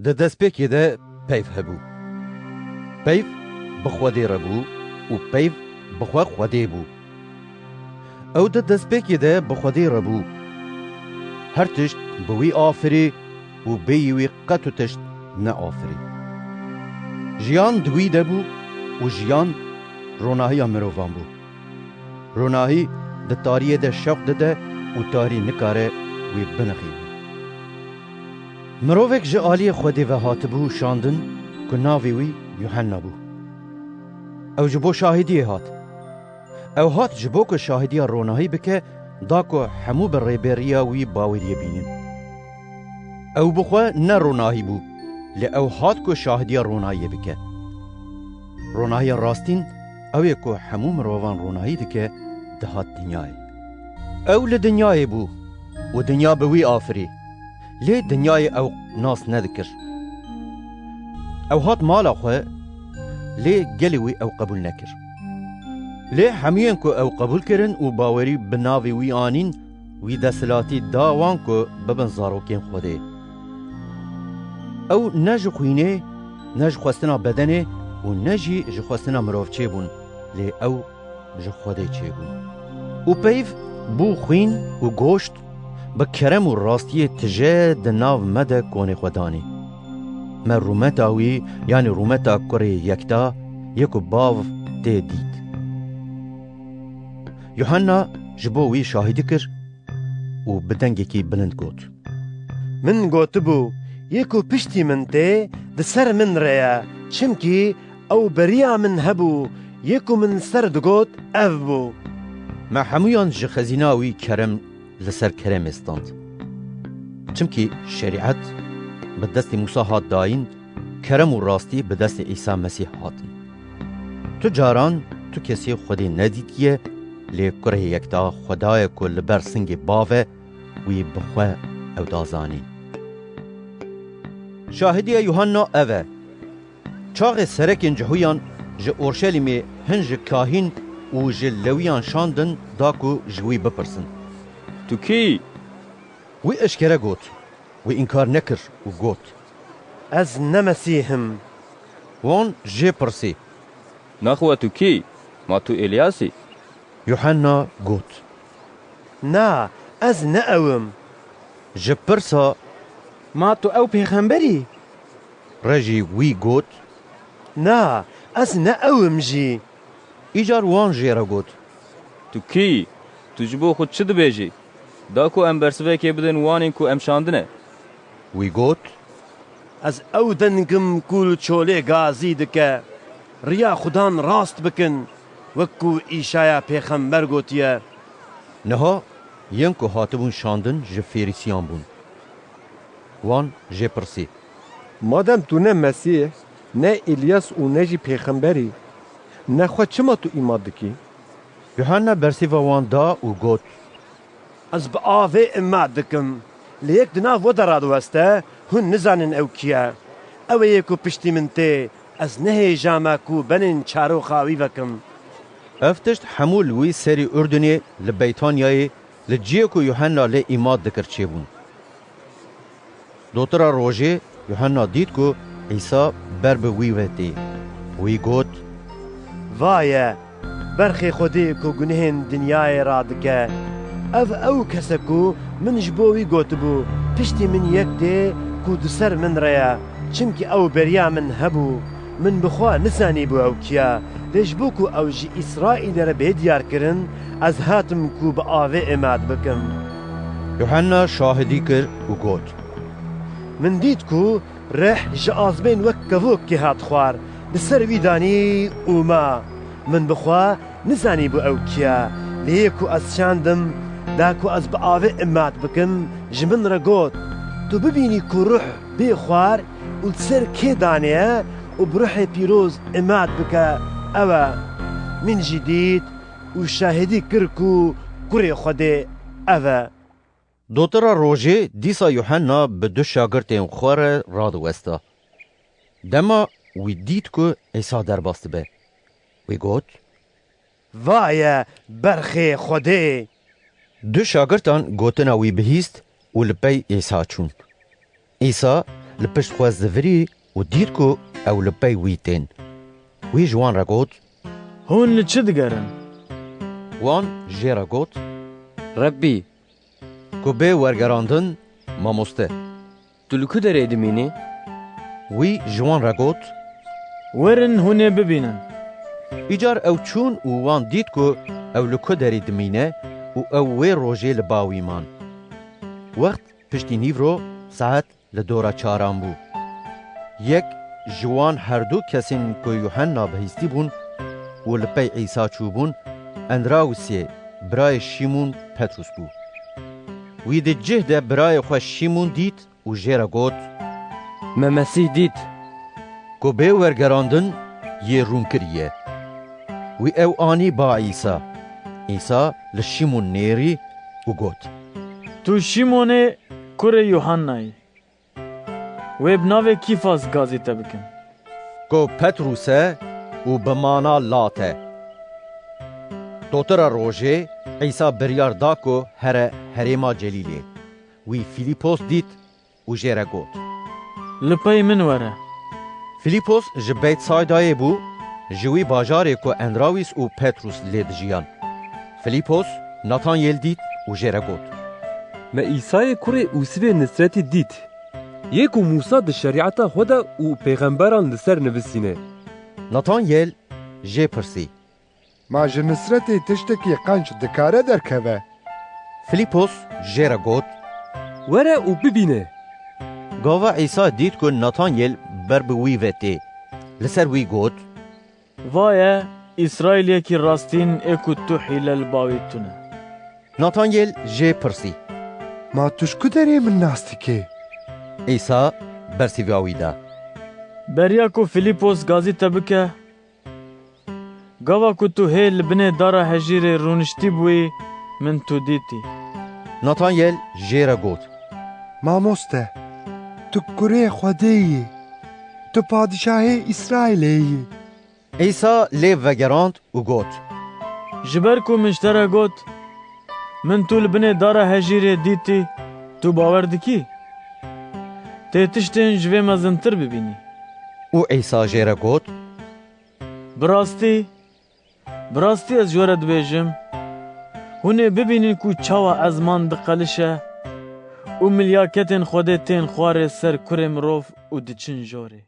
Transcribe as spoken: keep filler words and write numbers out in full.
Di destpêkê de peyv hebû. Peyv bi Xwedê re bû û peyv bi xwe Xwedê bû. Ew di destpêkê de bi Xwedê re bû. Her tişt bi wî afirî û bêyî wî qet û tişt neafirî. Jiyan di wî de bû û jiyan ronahiya mirovan bû. Ronahî di tariyê de şewq dide û tarî nikare wî binixîne. Mirovek ji aliyê Xwedê ve hatibû şandin ku navê wî Yuhenna bû. Ew ji bo şahidiyê hat. Ew hat ji bo ku şahidiya ronahî bike, da ku hemû bi rêberiya wî baweriyê bînin. Ew bi xwe ne ronahî bû, lê ew hat ku şahidiya ronahiyê bike. Ronahiya rastîn, ew ê ku hemû mirovan ronahî dike, dihat dinyayê. Ew li dinyayê bû û dinya bi wî afirî, lê dinyayê ew nas nedikir. Ew hat mala xwe, lê gelê wî ew qebûl nekir. Lê hemûyên ku ew qebûl kirin û bawerî bi navê wî anîn, wî desthilatî da wan ku bibin zarokên Xwedê. Ew ne ji xwînê, ne ji xwestina bedenê û ne jî ji xwestina mirovçê bûn, lê ew ji Xwedê çêbûn. Û peyv bû xwîn û goşt, bi kerem û rastiyê tije di nav me de konê xwe danê. Me rûmeta wî, yanî rûmeta kurê yekta, yê ku bav tê dît. Yuhanna ji bo wî şahidî kir û bi dengekî bilind got: Min gotibû, yê ku piştî min tê, di ser min re ye, çimkî ew beriya min hebû, yê ku min ser digot, ev bû. Me hemûyan ji xezîna wî kerem li ser keremê stand. Çimkî şerîet bi destê Mûsa hat dayîn, kerem û rastî bi destê Îsa Mesîh hatin. Tu caran tu kesê Xwedê nedîtiye, lê kurê yekta Xwedayê ku li ber singê bav e, wî bi xwe ew da zanîn. Şahidiya Yuhanna ev e. Çaxê serekên cihûyan ji Orşelîmê hin ji kahîn û ji lewiyan şandin da ku ji wî bipirsin: Tu kî yî? Wî eşkere got. Wî înkar nekir û got: Ez ne Mesîh im. Wan jê pirsî: Naxwe tu kî yî? Ma tu Êlyas î? Yuhenna got: Na, ez ne ew im. Ji pirsa: Ma tu ew pêxember î? Re jî wî got: Na, ez ne ew im jî. Îcar wan jê re got: Tu kî yî? Tu ji bo xwe çi dibêjî? Da ku em bersivekê bidin wanên ku em şandine. Wî got: Ez ew deng im ku li çolê gazî dike, riya Xudan rast bikin, wek ku Îşaya pêxember gotiye. Niha yên ku hatibûn şandin ji Fêrîsiyan bûn. Wan jê pirsî: Madem tu ne Mesîh, ne Îlyas û ne jî pêxember î, nexwe çima tu îmat dikî? Yuhanna bersiva wan da û got: Ez bi avê îmat dikim, lê yek di nav we de radiweste, hûn nizanin ew kî ye. Ew ê yê ku piştî min tê, ez nehêja me ku benên çaroxa wî vekim. Ev tişt hemû li wî serî Urdunê li Beytanyayê, li cihê ku Yuhenna lê îmat dikir, çêbûn. Dotira rojê Yuhenna dît ku Îsa ber bi wî ve tê. Wî got: Va ye, berxê Xwedê ku gunehên dinyayê radike. Ev ew kes e ku min ji bo wî gotibû, piştî min yek tê ku di ser min re ye, çimkî ew beriya min hebû. Min bi xwe nizanîbû ew kî ye, lê ji bo ku ew ji Îsraîlê re bê diyarkirin, ez hatim ku bi avê îmat bikim. Yuhenna şahidî kir û got: Min dît ku rih ji azmên wek kevokê hat xwar, li ser wî danî û ma. Min bi xwe nizanîbû ew kî ye, lê yê ku ez şandim, da ku ez bi avê îmat bikim, ji min re got: Tu bibînî ku rih bê xwar û li ser kê danê ye û bi ruhê pîroz îmat bike, ew e. Min jî dît û şahidî kir ku Kurê Xwedê ev e. Dotira rojê dîsa Yuhenna bi du şagirtên xwe re radiwesta. Dema wî dît ku Îsa derbas dibe, wî got: Va ye berxê Xwedê! Du şagirtan gotina wî bihîst û li pey Îsa çûn. Îsa li pişt xwe zivirî û dît ku ew li pey wî tên. Wî ji wan re got, Hûn li çi digerin? Wan jê re got, Rebbî, ku bê wergerandin, mamoste. Tu li ku derê dimînî? Wî ji wan re got, Werin hûn ê bibînin. Îcar ew çûn û wan dît ku ew li ku derê dimîne û ew wê rojê li ba wî man. Wext piştî nîvro saet li dora çaran bû. Yek ji wan herdu kesên ku Yuhenna bihîstî bûn û li pey Îsa çûbûn, Endrawisê, birayê Şîmûn Petrûs bû. Wî di cih de birayê xwe Şîmûn dît û jê re got, Me Mesîh dît. Ku bê wergerandin yê rûn kiriye. Wî ew anî ba Îsa. Îsa li Şîmûn nêrî û got, Tu Şîmûnê kurê Yuhannayî. Wê bi navê Kîfas gazî te bikin. Ku Petrûs e û bi mana lat e. Dotira rojê Îsa biryar da ku here herêma Celîlê. Wî Filîpos dît û jê re got, Li pey min were. Filîpos ji Beytsaydayê bû, ji wî bajarê ku Endrawîs û Petrûs lê dijiyan. Filîpos Natanyêl dît û jê re got, Me Îsayê kurê Ûsivê Nisretî dît, yê ku Mûsa di şerîeta xwe de û pêxemberan li ser nivisîne. Natanyêl jê pirsî, Ma ji Nisretê tiştekî qenc dikare derkeve? Filîpos jê re got, Were û bibîne. Gava Îsa dît ku Natanyêl ber bi wî ve tê, li ser wî got, Va ye Îsraîliyekî rastîn ê ku tu hîle li bawî tune. Natanyêl jê pirsî, Ma tu ji ku derê min nas dikî? Îsa bersîva wî da, Beriya ku Filîpos gazî te bike, gava ku tu hê li binê dara hejîrê rûniştî bûyî, min tu dîtî. Natanyêl jê re got, Mamoste, tu kurê Xwedê yî, tu padîşahê Îsraîlê yî. Îsa lê vegerand û got, Ji ber ku min ji te re got, Min tu li binê dara hejîrê dîtî, tu bawer dikî? Tê tiştên ji vê mezintir bibînî. Û Îsa jê re got, Bi rastî, bi rastî ez ji we re dibêjim, hûn ê bibînin ku çawa ezman diqelişe û milyaketên Xwedê tên xwarê ser kurê mirov û diçin jorê.